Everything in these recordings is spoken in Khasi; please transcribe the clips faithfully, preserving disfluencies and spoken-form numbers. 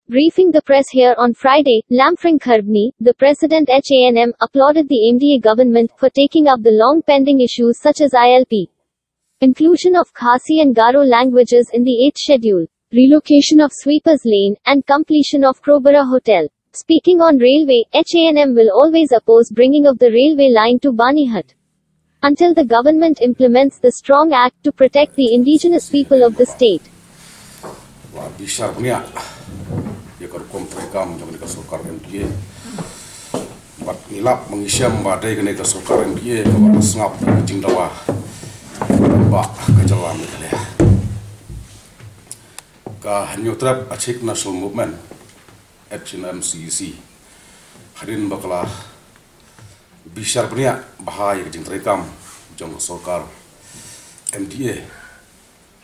Briefing the press here on Friday, Lamphring Kharbni, the president H A N M, applauded the M D A government for taking up the long pending issues such as I L P, inclusion of Khasi and Garo languages in the eighth schedule, relocation of Sweepers Lane, and completion of Crowborough Hotel. Speaking on railway, H A N M will always oppose bringing of the railway line to Banihat until the government implements the Strong Act to protect the indigenous people of the state. Wa bishar bniah ïa ka rukom treikam jong ka sorkar M D A. Bad ngi lap ba ngi shem ba dei kane ka sorkar M D A kaba la sngap ïa ka jingdawa ba ka jylla Meghalaya. Ka Hynñiewtrep Achik National Movement, H N M C E C, hadien ba ka la bishar bniah bha ïa ka jingtreikam jong ka sorkar M D A,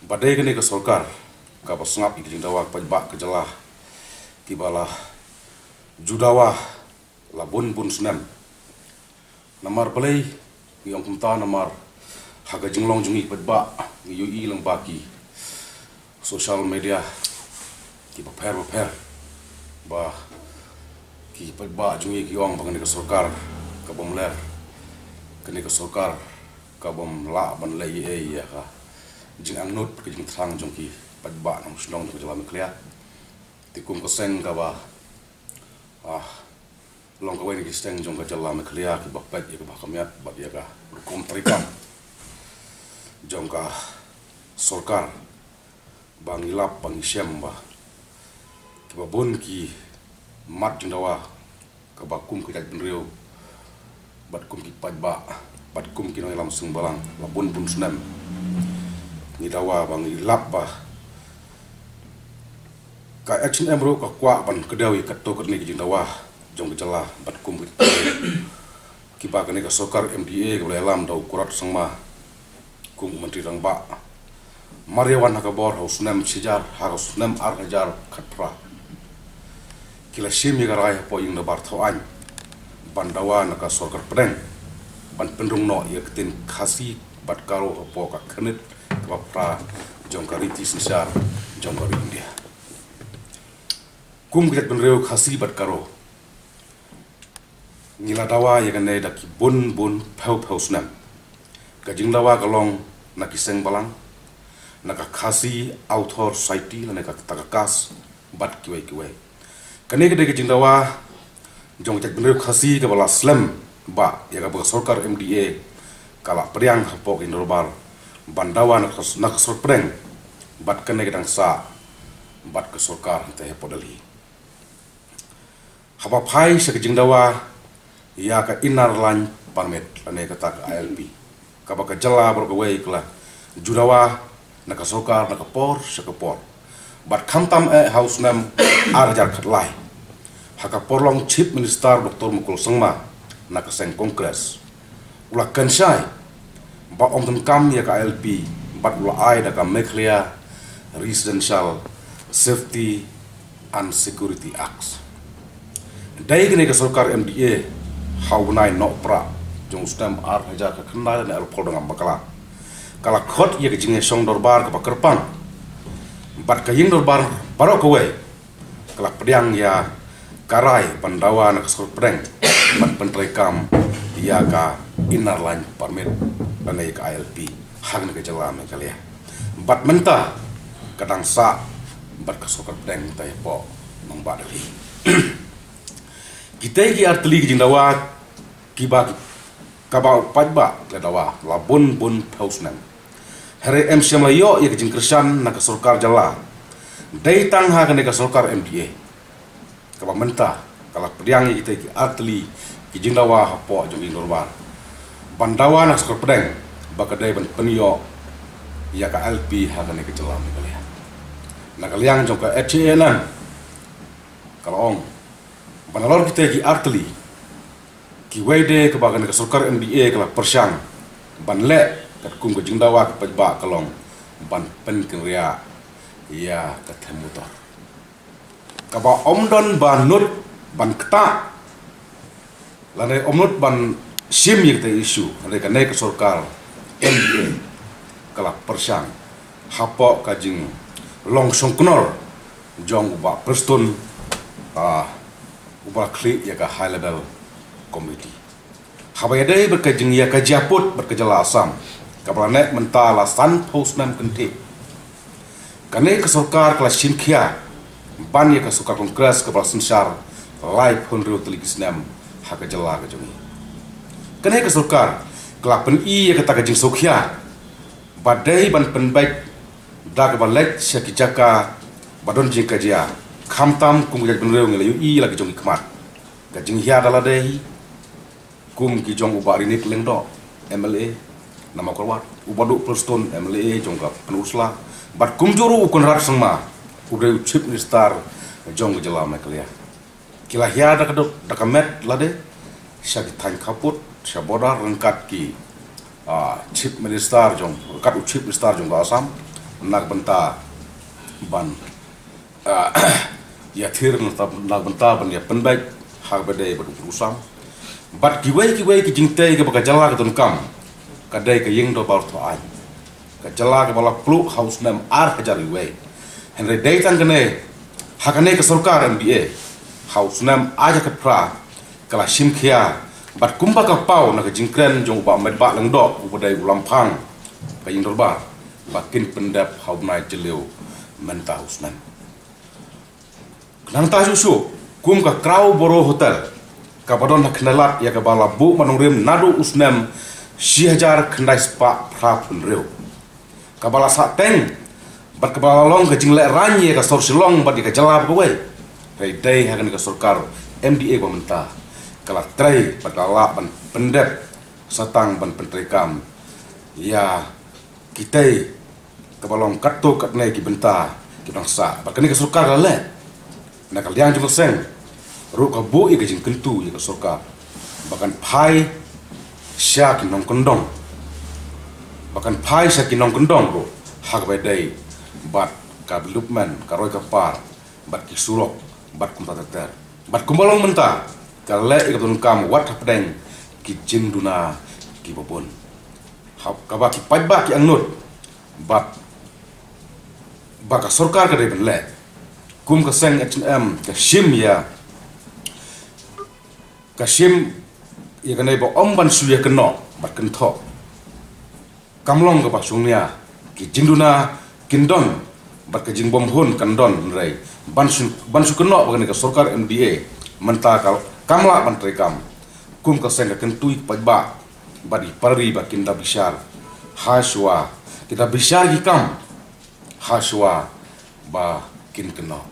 ba dei kane ka sorkar kaba sngap ïa ka jingdawa ka paidbah ka jylla kiba la ju dawa la bun bun snem. Namar balei ngi ong kumta? Namar ha ka jinglong jong ngi paidbah ngi ïohi lyngba ki social media kiba pher ba pher ba ki paidbah jong ngi ki ong ba kane ka sorkar ka bym ler, kane ka sorkar ka bym lah ban leh ei ei ïa ka jingangnud ka jingthrang jong ki paidbah nongshong shnong jong ka jylla Meghalaya. Te kum ka seng kaba, ah, long kawei na ki seng jong ka jylla Meghalaya kiba peit ïa kaba kham ïap bad ïa ka rukom treikam jong ka sorkar, ba ngi lap ba ngi shem ba kiba bun ki mat jingdawa kaba kum ki jaitbynriew bad kum ki paidbah bad kum ki nongïalam seng balang la bun bun snem ngi dawa ba ngi lap ba ka H N M ruh ka kwah ban kdew ïa katto katne ki jingdawa jong ka jylla bad kum ki, kiba kane ka sorkar M D A kaba la ïalam da u Conrad Sangma kum u Myntri Rangbah mar ïa wan ha ka bor ha u snem shihajar, ha u snem ar hajar khatphra. Ki la shim ïa ka rai hapoh ïing dorbar thaw aiñ ban dawa na ka sorkar pdeng ban pynrung noh ïa ka ktien Khasi bad Garo hapoh ka khyrnit kaba phra jong ka riti synshar jong ka ri India. Kum ka jaitbynriew Khasi bad Garo ngi la dawa ïa kane da ki bun bun phew phew snem. Ka jingdawa ka long na ki seng balang, na ka Khasi Author Society lane ka Kata ka KAS bad kiwei kiwei. Kane ka dei ka jingdawa jong ka jaitbynriew Khasi kaba la slem ba ïa kaba ka sorkar M D A ka la pdiang hapoh ka ïing dorbar ban dawa na ka, na ka sorkar pdeng bad kane ka dang sah bad ka sorkar hangtei hapoh Delhi. Haba phai sha ka jingdawa ïa ka Inner Line Permit lane kata ka I L P, kaba ka jylla baroh kawei ka la ju dawa na ka sorkar na ka por sha ka por. Bad khamtam eh ha u snem ar hajar khatlai ha ka por long Chief Minister Doctor Mukul Sangma na ka seng Congress, u la kynshai ba ym donkam ïa ka I L P bad u la ai da ka Meghalaya Residential Safety and Security Act. Dei kane ka sorkar M D A ha u bnai Nohprah jong u snem ar hajar khatkhyndai lane arphew dang bakla ka la khot ïa ka jingïashong dorbar kaba kyrpang bad ka ïing dorbar baroh kawei ka la pdiang ïa ka rai ban dawa na ka sorkar pdeng ban pyntreikam ïa ka Inner Line Permit lane ïa ka I L P ha kane ka jylla Meghalaya. Bad mynta ka dang sah bad ka sorkar pdeng mynta hapoh nongbah Delhi. Kitei ki artylli ki jingdawa kiba ki, kaba u paidbah ka dawa la bun bun phew snem. Hynrei em shym la ïoh ïa ka jingkyrshan na ka sorkar jylla. Dei tang ha kane ka sorkar M D A kaba mynta ka la pdiang ïa kitei ki artylli ki jingdawa hapoh jong ka ïing dorbar ban dawa na ka sorkar pdeng ba ka dei ban pynïoh ïa ka I L P ha kane ka jylla Meghalaya. Na ka liang jong ka H A N M ka la ong ba nalor kitei ki artylli, kiwei de kaba kane ka sorkar M D A ka la pyrshang ban leh katkum ka jingdawa ka paidbah ka long ban pynkynriah ïa ka them motor. Kaba ym don ba nud ban ktah lane ym nud ban shim ïa katei issue, hynrei kane ka sorkar M D A ka la pyrshang hapoh ka jing long shongknor jong u Bah Prestone, ah, uba khlieh ïa ka High Level Committee. Haba ïadei bad ka jingïa ka jingïaput bad ka jylla Assam, kaba la neh mynta la sanphew snem kynthih, kane ka sorkar ka la shim khia ban ïa ka sorkar Congress kaba la synshar laiphew hynriew tylli ki snem ha ka jylla ka jong ngi. Kane ka sorkar ka la pyni ïa kata ka jingsngewkhia ba dei ban pynbeit da kaba leit sha ki jaka ba don jingkajia, khamtam kum ka jaitbynriew ngi la ïohi la ki jong ki khmat. Ka jinghiar da lade hi kum ki jong u Bah Rinik Lyngdoh, M L A na Mawkyrwat, u Bah Duh Prestone, M L A jong ka Pynursla, bad kumjuh ruh u Conrad Sangma, u dei u Chief Minister jong ka jylla Meghalaya. Ki la hiar da ka dok, da ka met lade sha ki thaiñ khappud, sha border ryngkat ki, ah, Chief Minister jong, ryngkat u Chief Minister jong ka Assam, na ka bynta ban, ah, ïathir na ka bynta ban ïa pynbeit ha kaba dei bad u Pynusam. Bad kiwei kiwei ki jingtei kaba ka jylla ka donkam, ka dei ka ïing dorbar thaw aiñ. Ka jylla kaba la pluh ha u snem ar hajar wei. Hynrei dei tang kane, ha kane ka sorkar M D A, ha u snem ar hajar khatphra, ka la shim khia, bad kumba ka paw na ka jingkren jong u Bah Metbah Lyngdoh, uba dei u lamphang ka ïing dorbar, ba kin pyndep ha u bnai Jylliew mynta u snem. Nangta shuh shuh, kum ka Crowborough Hotel, kaba don ha Khyndailad, ïa kaba la buh madan nongrim naduh u snem shi hajar khyndai spah phra phew hynriew, kaba la sah teng bad kaba la long ka jinglehrain ïa ka sor Shillong bad ïa ka jylla baroh kawei. Hynrei dei ha kane ka sorkar M D A ba mynta ka la trei bad ka la lah ban pyndep, sa tang ban pyntreikam ïa kitei kaba long katto katne ki bynta kiba dang sah. Bad kane ka sorkar ka la leh, na ka liang jong ka seng ruh ka buh ïa ka jingkyntu ïa ka sorkar ba kan phai sha ki nongkyndong, ba kan phai sha ki nongkyndong ruh ha kaba dei bad ka development, ka roi ka par, bad ki surok, bad kumta ter ter. Bad kumba long mynta, ka leh ïa kaba donkam wat hapdeng ki jingduna kiba bun, ha kaba ki paidbah ki angnud, bad ba ka sorkar ka dei ban leh. Kum ka seng H N M ka shim ïa, ka shim ïa kane ba ym ban shu ïa kynnoh bad kynthoh. Kam long kaba shongnia, ki jingduna kin don bad ka jingbymhun kan don, hynrei ban shu, ban shu kynnoh ba kane ka sorkar M D A mynta ka, kam lah ban treikam. Kum ka seng ka kyntu ïa ki paidbah bad ïa ki para ri ba kin da bishar ha shuwa, kin da bishar ïa ki kam ha shuwa ba kin kynnoh.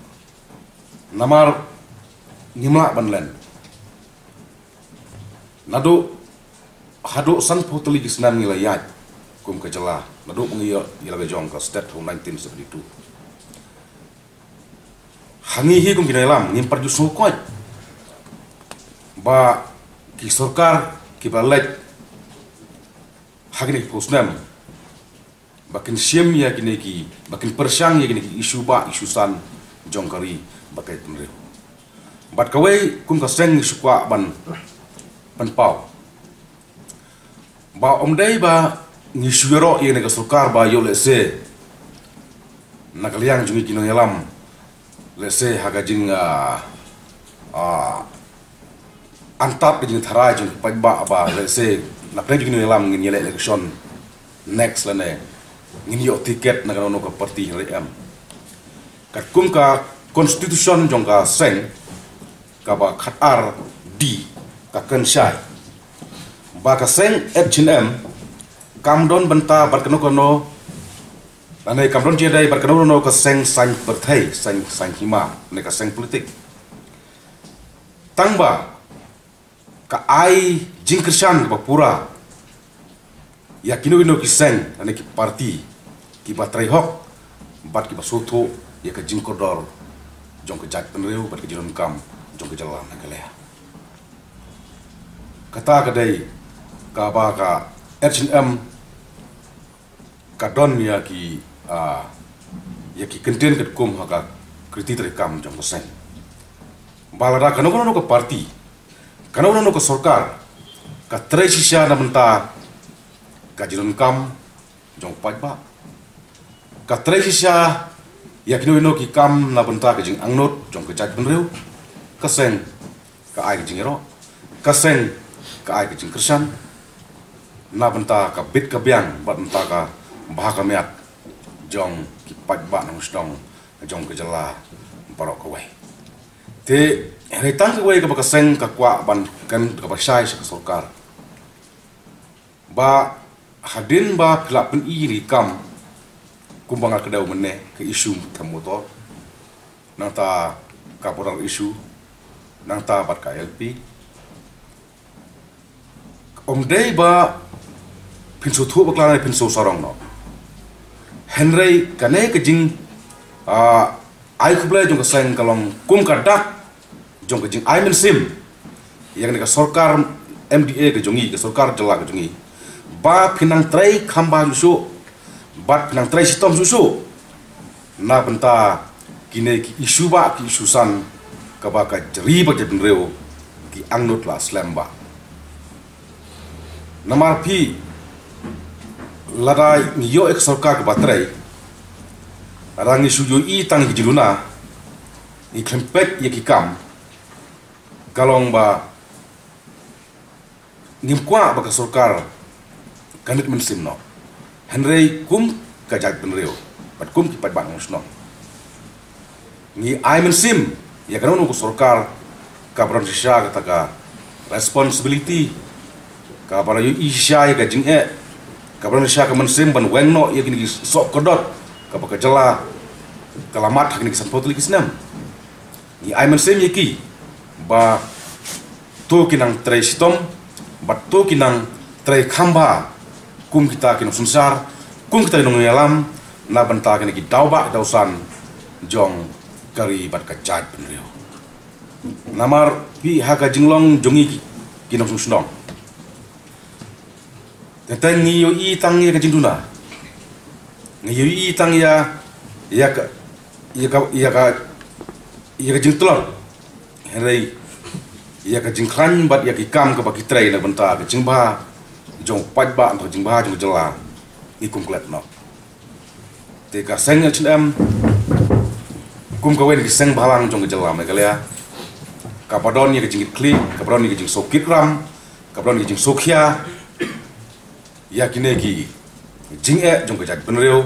Namar ngim lah ban len. Naduh, haduh sanphew tylli ki snem ngi la ïaid kum ka jylla, naduh ba ngi ïoh ïa la ka jong ka state ha u nineteen seventy-two. Ha ngi hi kum ki nongïalam ngim pat ju sngewkoit ba ki sorkar kiba leit ha kine ki phew snem ba kin shim ïa kine ki, ba kin pyrshang ïa kine ki issue bah, issue san jong ka ri bad ka jaitbynriew. Bad kawei kum ka seng ngi shu kwah ban, ban pynpaw ba ym dei ba ngi shu ïaroh ïa kane ka sorkar ba ïoh lehse na ka liang jong ngi ki nongïalam, lehse ha ka jing, ah, ah, antap ka jingtharai jong ki paidbah ba lehse na pdeng jong ki nongïalam ngin ïaleh election next lane ngin ïoh tiket na kano kano ka party, hynrei em. Katkum ka constitution jong ka seng kaba khatar D ka kynshai ba ka seng H N M kam don bynta bad kano kano, lane kam don jingïadei bad kano kano ka seng saiñ pyrthei, saiñ, saiñ hima, ne ka seng politik. Tang ba ka ai jingkyrshan kaba pura ïa kino kino ki seng lane ki party kiba trei hok bad kiba sngewthuh ïa ka jingkordor jong ka jaitbynriew bad ka jingdonkam jong ka jylla Meghalaya. Kata ka dei kaba ka H N M ka don ïa ki, ah, ïa ki kyntien katkum ha ka kriti treikam jong ka seng. Ba lada kano kano ka party, kano kano ka sorkar ka trei shisha na bynta ka jingdonkam jong paidbah, ka trei shisha ïa kino kino ki kam na bynta ka jingangnud jong ka jaitbynriew, ka seng ka ai ka jingïaroh, ka seng ka ai ka jingkyrshan na bynta ka bit ka biang bad bynta ka bha ka miat jong ki paidbah nongshong shnong jong ka jylla baroh kawei. Te hynrei tang kawei kaba ka seng ka kwah ban kren kaba shai sha ka sorkar, ba hadien ba phi la pyni ïa ki kam kumba nga kdew mynne, ka issue ka motor, nangta ka border issue, nangta bad ka I L P. Ym dei ba phin sngewthuh bakla ne phin sngewsarong noh. Hynrei kane ka jing, ah, ai khublei jong ka seng ka long kum ka dak jong ka jingai mynsiem ïa kane ka sorkar M D A ka jong ngi, ka sorkar jylla ka jong ngi, ba phin nang trei kham bha shuh shuh bad phin nang trei shitom shuh shuh na bynta kine ki issue bah, ki issue san, kaba ka ri bad ka jaitbynriew ki angnud la slem bah. Namar phi, lada ngi ïoh ïa ka sorkar kaba trei, lada ngi shu ïohi tang ïa ki jingduna, ngi khlem peit ïa ki kam, ka long ba ngim kwah ba ka sorkar kan rit mynsiem noh. Hynrei kum ka jaitbynriew bad kum ki paidbah nongshong shnong, ngi ai mynsiem ïa kano kano ka sorkar kaba don shisha kata ka responsibility, kaba la ïohi shisha ïa ka jingeh, kaba don shisha ka mynsiem ban weng noh ïa kine ki sohkordot kaba ka jylla ka la mad ha kine ki sanphew tylli ki snem. Ngi ai mynsiem ïa ki ba to ki nang trei shitom bad to ki nang trei kham bha kum kita ki nongsynshar, kum kita ki nongïalam, na bynta kine ki daw bah daw san jong ka ri bad ka jaitbynriew. Namar phi, ha ka jinglong jong ngi ki, ki nongshong shnong, teng teng ngi ïohi tang ïa ka jingduna, ngi ïohi tang ïa, ïa ka, ïa ka, ïa ka, ïa ka jingtlot. Hynrei ïa ka jingkhlaiñ bad ïa ki kam kaba ki trei na bynta ka jingbha jong u paidbah, na ka jingbha jong ka jylla, ngi kum klet noh. Te ka seng H N M, kum kawei na ki seng bhalang jong ka jylla Meghalaya, kaba don ïa ka jingkitkhlieh, kaba don ïa ka jingsngewkitram, kaba don ïa ka jingsngewkhia ïa kine ki jingeh jong ka jaitbynriew,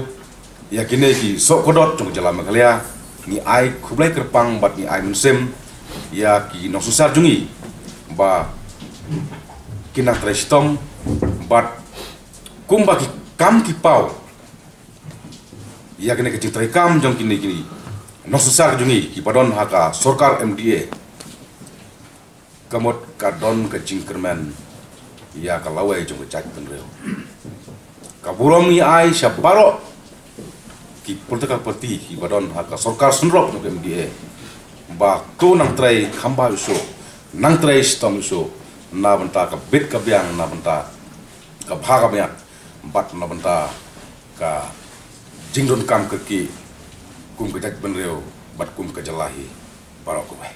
ïa kine ki sohkordot jong ka jylla Meghalaya, ngi ai khublei kyrpang bad ngi ai mynsiem ïa ki nongsynshar jong ngi ba kin nang trei shitom bad kumba ki kam ki paw ïa kine ki jingtrei kam jong kine ki nongsynshar jong ngi kiba don ha ka sorkar M D A, ka mut ka don ka jingkyrmen ïa ka lawei jong ka jaitbynriew. Ka burom ngi ai sha baroh ki political party kiba don ha ka sorkar synrop jong ka M D A ba to nang trei kham bha shuh shuh, nang trei shitom shuh shuh na bynta ka bit ka biang, na bynta ka bha ka miat bad na bynta ka jingdonkam kyrkieh kum ka jaitbynriew bad kum ka jylla hi baroh kawei.